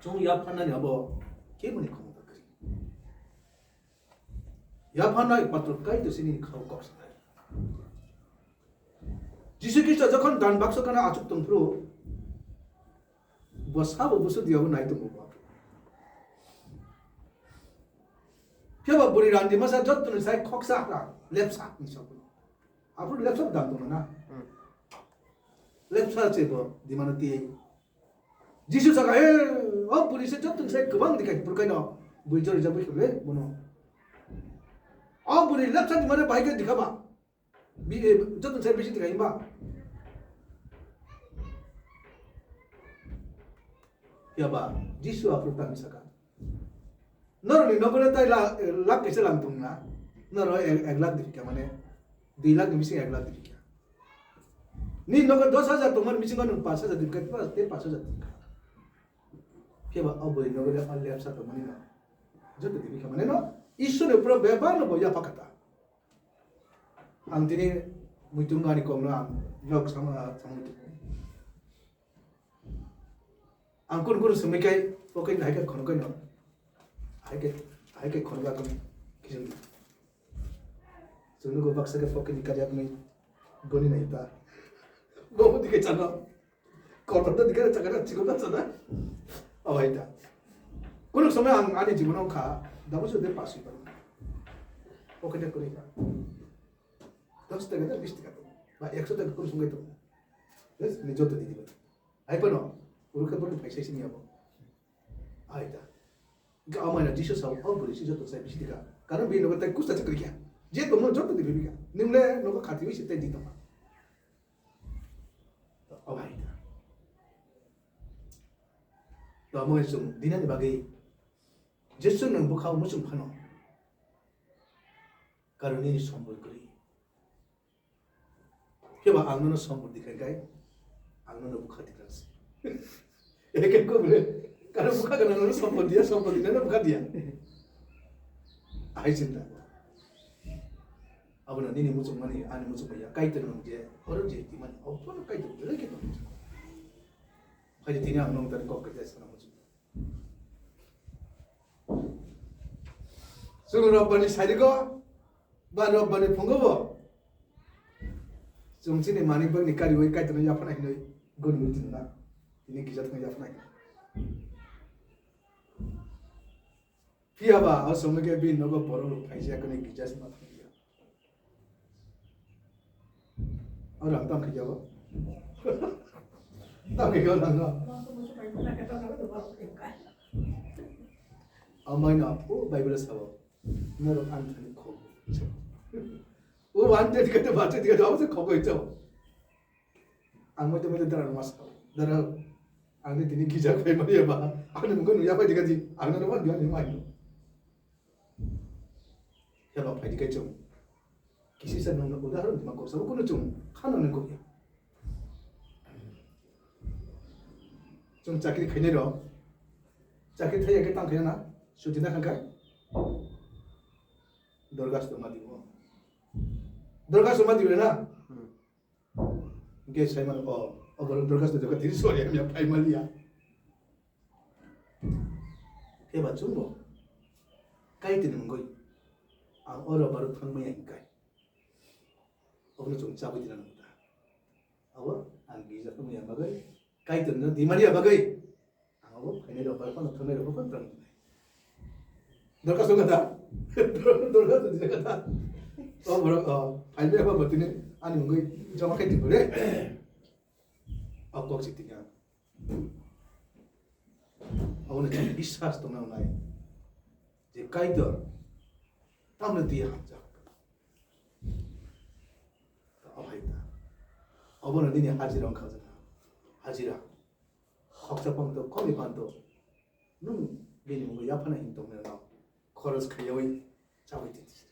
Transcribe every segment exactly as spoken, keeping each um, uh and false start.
Chwng yapharnani abo keboni khomota kwrwi. Yapharna ekmatro Kaitor se nini khao kok sanai. Jisu Khristo jokhon dan bakso gana achuk tongphuru, bo sabo busu diyago nai tongo bo. Phiya ba bwrwi randima sa jottoni sai khoksa ha lepsa hinwi sa. Aphuru lepsa dan tongna na. Hmm. Lepsa se bo dimano tiyai. Jisu saka, "He, o bwrwi se jottoni sai kwbang dikha, bwrwi kaino bwrwi jori jabwi khe le bono. O bwrwi lepsa dimano bahai khe dikha ba." Bi-, eh, joto sai bisi tikai ba. Phiya ba, Jisu aphuru tang saka. Norokni nogo le tai la-, lakh kaisa lang tong na. Norok ek, ek lakh di phikha mane, dui lakh ni bising ek lakh di phikha. Ni nogo dos hajar tongmani bisingo nwng pash hajar di phikha, tei pash hajar di phikha. Phiya ba, o bwrwi nogo le o lepsa tongmani no. Joto di phikha mane no, Ishwar ni upor bebak no bo yapha kha ta. Ang tini muitung ani kok no ang vlog sama, sama muitung. Ang kun kun sumui kai, pocket hai kai khon kai no. Hai kai, hai kai khon kai khon kising. Sunu go baksa ke pocket ni kajak ni goni nai ta. Bo di ke chano. Kotor to dikhe chakana chikon na chana. Awaita. Kunuk somoi ang ani jibono wngkha, double sude pass wngkha. Pocket e kwrwi kha. Dos taka da, bis taka da. Ba ekso taka kunuk somoi tongo. Yes, ni joto di diba. Ai pano, uru khe borok phai sai sini abo. Aita. Ga amai na Jisu sao, o bwrwi si joto sai bisi dika. Karon bini nogo tai kusta chakri kya. Je tomo joto di bibika. Nimle nogo khati bisi tai di tama. To, o bhai ta. To, amo chwng dinani bagwi Jisu nwng bwkha muchung phano. Karon nini sombol kwrwi. Khe ba ang nono sombol dikhai kai, ang nono bwkha dikhai se. Eke ko bole, karon bwkha gana nono sombol diya, sombol diya, nono bwkha diya. Ahai chinta. Abono nini muchungmani, ani muchungmani ya, Kaitor nung je, oro je timani, obono Kaitor belai khe tong. Hai tini ang nung tani kok kete sana muchung. Chwng Robbani sarigo, ba Robbani phungo bo. Chwng chini manik bagni kariwi Kaitorno yaphana hinwi goni wngtino na. Tini kisa thangwi yaphana hinwi. Phiya ba, o somoi khe bini nogo borok rok phaisa kani gija se ma thangya. O rang tam khe jabo. Tam khe jabo rang no. Amai no, o Bible sao. Norok ang thani khogwi. O one ten kete ba ten kete abo se khogwi chao. Ang moite moite dara mas dara ang ni tini gija khai mani ba. Ang ni mungkin ya pai dikati. Ang ni rumah dia ni mai. Ya ba pai dikai chong. Kisi sa nung udaharon ma ko sa ko no chong. Khana nung ko ya. Chwng chakri khainai rok, chakri thai ya khe tang khaina na, suti na kha kha. Dorgas to mati bo. Dorgas to mati na. Hmm. Ge sai man o, o borok dorgas to joka tiri sori ya phai mali ya. Khe ba chwng bo. Kai tini mungoi. Ang oro baruk thang maya kai. Obono chwng chabwi tini nang ta. Abo ang gija thang maya bagwi. Kaitorno dimani bagwi. Ang abo phainai rok bai phano thangnai rok phano tang. Dorkar song kata. Dorkar song kata. O borok o phainai rok bo tini ani mungwi joma khai tibore. O kok si tinga. Abo ni biswas tongna nai. Je Kaitor tamno dia hamjak. Obo hai ta. Obono nini hajira wngkha jana. Hajira. Khoksa panto, komi panto. Nung bini mungwi yaphana hin tongmani no. Khoros khaiyawi chawi titi.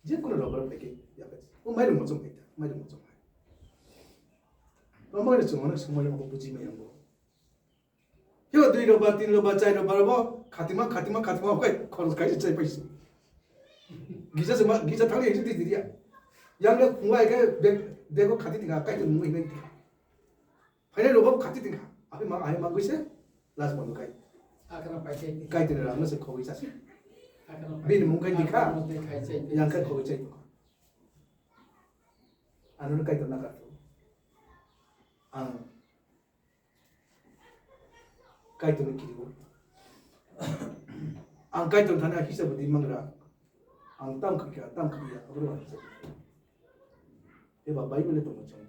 Je kono robar phaikhe yaphai. O mairum mochom hai ta. Mairum mochom hai. Robar chumano sumano obo buji mai ang bo. Yo dui roba, tin roba, chai roba robo, khatima, khatima, khatima, okai, khoros kaisa chai paisi. Gisa se ma, gisa thangni ekjin twi twi ya. Yang le khungwa eke bag, bag o khati tinga, kai tong mui nai. Phainai roba khati tinga. Api ma, ai ma guise. Last one kai. Akana paikhe. Kaitor rang no se khogwi chasi. Akana paikhe. Bini mung kai dikha. Akana paikhe. Yang kai khogwi chai tongkha. Ano Kaitor na kartu. Ang Kaitor ni kiriwo. Ang Kaitor thani akisa budi mangra. Ang tam khikha, tam khikha, abro ang. Eba Bible tongo chong.